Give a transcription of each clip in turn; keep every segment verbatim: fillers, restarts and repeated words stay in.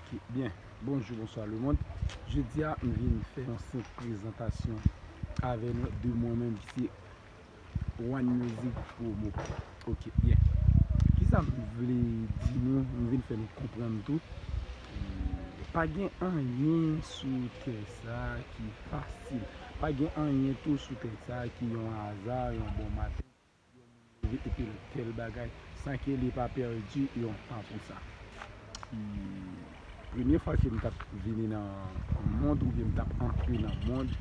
Ok, byen. Bonjou, bonswa lemonn. Jodi a, m vin fè yon senp prezantasyon avè nou de mwen menm, se One Music Promo. Ok, byen. Kisa m vle di nou, m vin fè nou konprann tou. Pa gen anyen sou tè sa ki fasil. Pa gen anyen tou sou tè sa ki yon aza, yon bon maten, yon moun leve epi l tèl bagay, san ke li pa pèdi yon tan pou sa. E premye fwa ke m t ap vini nan mond oubyen m t ap antre nan mond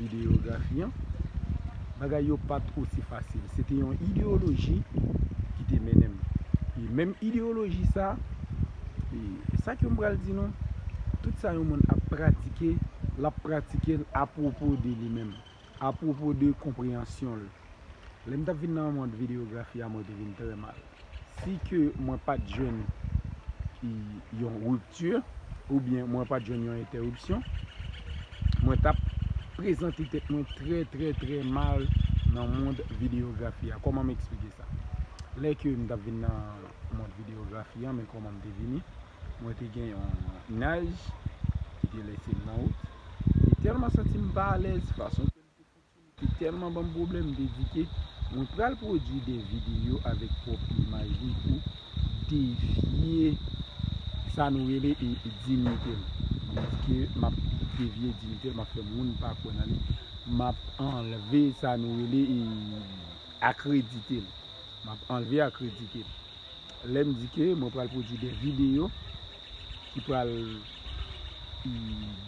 videyografi an, bagay yo pa t osi fasil. Se te yon ideyoloji ki te mennen m. E menm ideyoloji sa, e sa ke m pral di nou, tout sa yon moun ap pratike, l ap pratike l apwopo de li menm, apwopo de konpreyansyon l. Lè m t ap vin nan mond videyografi a, mwen te vin trè mal. Si ke mwen pa t jwenn, e, yon ripti, oubyen mwen pa t jwenn yon entèripsyon, mwen t ap prezante tèt mwen trè, trè, trè mal nan mond videyografi a. Kòman m eksplike sa? Lè ke m t ap vin nan mond videyografi a, men kòman m te vini, mwen te gen yon naj ki te lese m nan wout. Li tèlman santi m pa alèz, fason ke l te fonksyone te tèlman ban m pwoblèm, m te di ke mwen pral pwodui de videyo avèk pwòp imaj li pou devye sa nou rele e, e diyite l. M di ke m ap devye diyite l, m ap fè moun pa kwè nan li, m ap anlve sa nou rele e akredite l. M ap anlve akredite l. Lè m di ke mwen pral pwodui de videyo ki pral, e,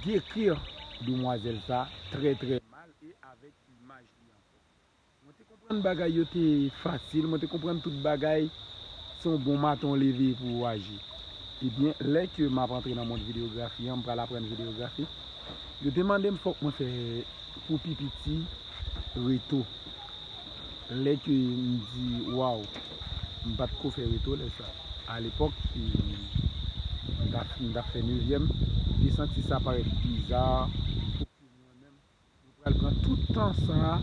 dekri demwazèl sa trè, trè mal e avèk imaj li ankò. Mwen te konprann bagay yo te fasil, mwen te konprann tout bagay se yon bon maten w leve pou w aji. Ebyen, lè ke m ap antre nan mond videyografi an, m pral aprann videyografi, yo te mande m fòk mwen fè pou pi piti reto. Lè ke m di, waw, m pa t ko fè reto lè sa. Alepòk, e, m t ap, m t ap fè nevyèm, m te santi sa parèt biza. Mwen menm, mwen pral pran tout tan sa a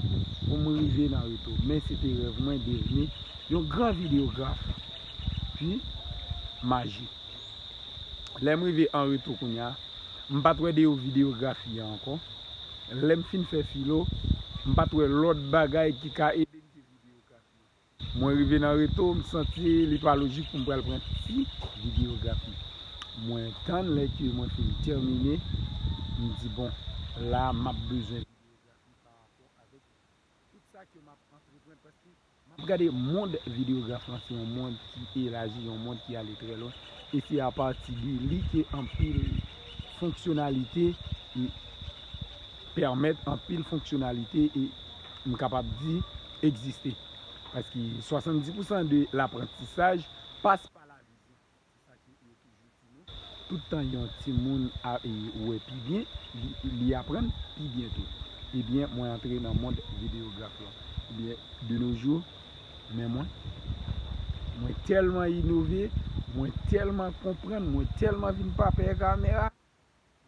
pou m rive nan reto. Men se te rèv mwen devni yon gran videograf, pi majik. Lè m rive an reto kounye a, m pa t wè deyò videyografi a ankò. Lè m fin fè filo, m pa t wè lòt bagay ki ka ede m ke videyografi. Mwen rive nan reto, m santi li pa lojik pou m pral pran ti videyografi. Mwen tann lè ke mwen fin tèmine, m di, bon, la m ap bezwen videyografi pa rapò avèk tout sa ke m ap antreprann, paske m ap gade mond videyografi lan, se yon mond ki elaji, yon mond ki ale trè lwen, e se apati de li ke anpil fonksyonalite e pèmèt anpil fonksyonalite e m kapab di egziste. Paske swasanndis pousan de laprantisaj pase pa lavizyon. Se sa ke yo toujou di nou. Tout tan yon timoun a, e, wè pi byen, li, li aprann pi byen tou. Ebyen, mwen antre nan mond videyografi lan. Ebyen, de nos jours, men mwen, mwen tèlman inove, mwen tèlman konprann, mwen tèlman vin pa pè kamera,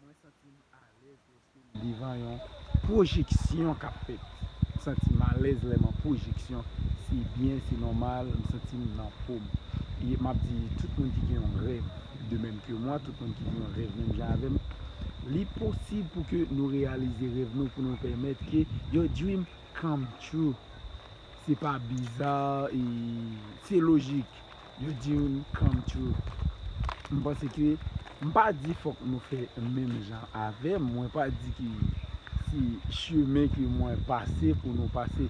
mwen santi m alèz lèske m devan yon pwojeksyon k ap fèt. M santi m alèz lè m an pwojeksyon. Se byen, se nòmal, m santi m nan po m. E m ap di tout moun ki gen yon rèv de menm ke mwa, tout moun ki gen yon rèv menm jan avè m, li posib pou ke nou reyalize rèv nou, pou nou pèmèt ke your dream come true. Se pa biza, e se lojik. Your dream come true. M panse ke, m pa di fòk nou fè menm jan avè m, mwen pa di ke se chemen ke mwen pase pou nou pase.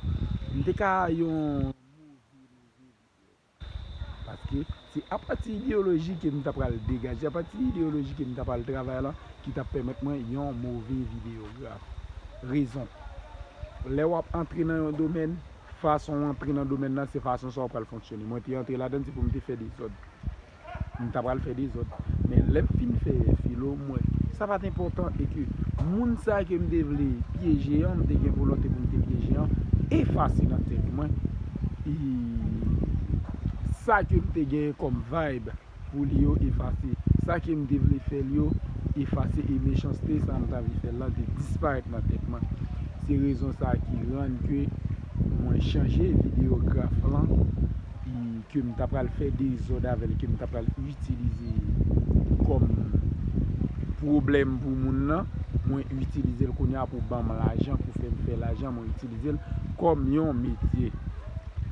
M te ka yon move, move videograf. Paske se apati ideyoloji ke m ta pral degaje, apati ideyoloji ke m ta pral travay la, ki t ap pèmèt mwen yon move videograf. Rezon. Lè w ap antre nan yon domèn, fason w antre nan domèn nan, se fason sa w pral fonksyone. Mwen te antre ladan l, se pou m te fè dezòd. M ta pral fè dezòd. Men lè m fin fè filo, m wè sa pa t enpòtan e ke moun sa ke m te vle pyeje an, m te gen volonte pou m te pyeje an, efase nan tèt mwen. E sa ke m te gen kòm vibe pou li yo efase. Sa ke m te vle fè l yo efase e mechanste sa m ta vle fè l lan te disparèt nan tèt mwen. Se rezon sa ki rann ke mwen chanje videograf lan, e ke m ta pral fè dezòd avè l, ke m ta pral itilize kòm pwoblèm pou moun nan, mwen itilize l kounye a pou ban m lajan, pou fè m fè lajan, mwen itilize l kòm yon metye.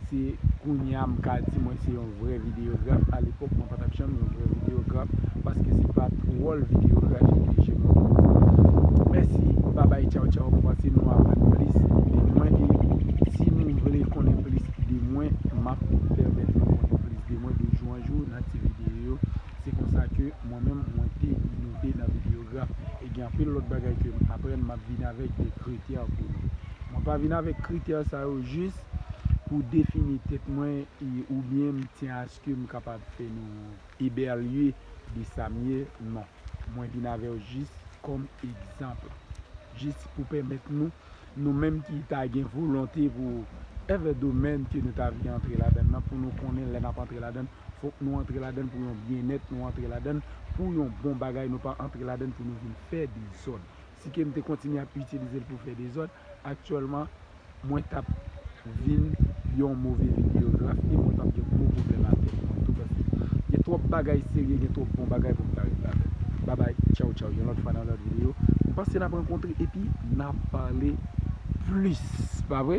Se kounye a m ka di mwen se yon vrè videograf. Alepòk, mwen pa t ap janm yon vrè videograf, paske se pa t wòl videografi ki te jwe mwen. Mèsi, babay, tchaw, tchaw. Mwen panse nou aprann plis de mwen, e si nou vle konnen plis de mwen, m ap pèmèt nou konnen plis de mwen de jou an jou nan ti videyo yo. Se konsa ke mwen menm, mwen te inove nan videograf. E gen anpil lòt bagay ke m aprann, m ap vin avèk de kritè pou nou. Mwen pa vin avèk kritè sa yo jis pou defini tèt mwen, e, oubyen m tyen aske m kapab fè nou evalye de sa m ye, non. Mwen vin avè w jis kòm egzanp. Jis pou pèmèt nou, nou menm ki ta gen volonte pou èvè domèn ke nou ta vle antre ladann nan, pou nou konnen lè n ap antre ladann, fòk nou antre ladann pou yon byennèt, nou antre ladann pou yon bon bagay, nou pa antre ladann pou nou vin fè dezòd. Si ke m te kontinye ap itilize l pou fè dezòd, aktyèlman, mwen t ap vin yon move videograf e mwen t ap gen gwo pwoblèm ak tèt mwen tou, paske gen twòp bagay serye, gen twòp bon bagay pou m ta ret ladan. Babay, tchaw, tchaw, yon lòt fwa nan lòt videyo. M panse n ap rankontre epi n ap pale plis, pa vre?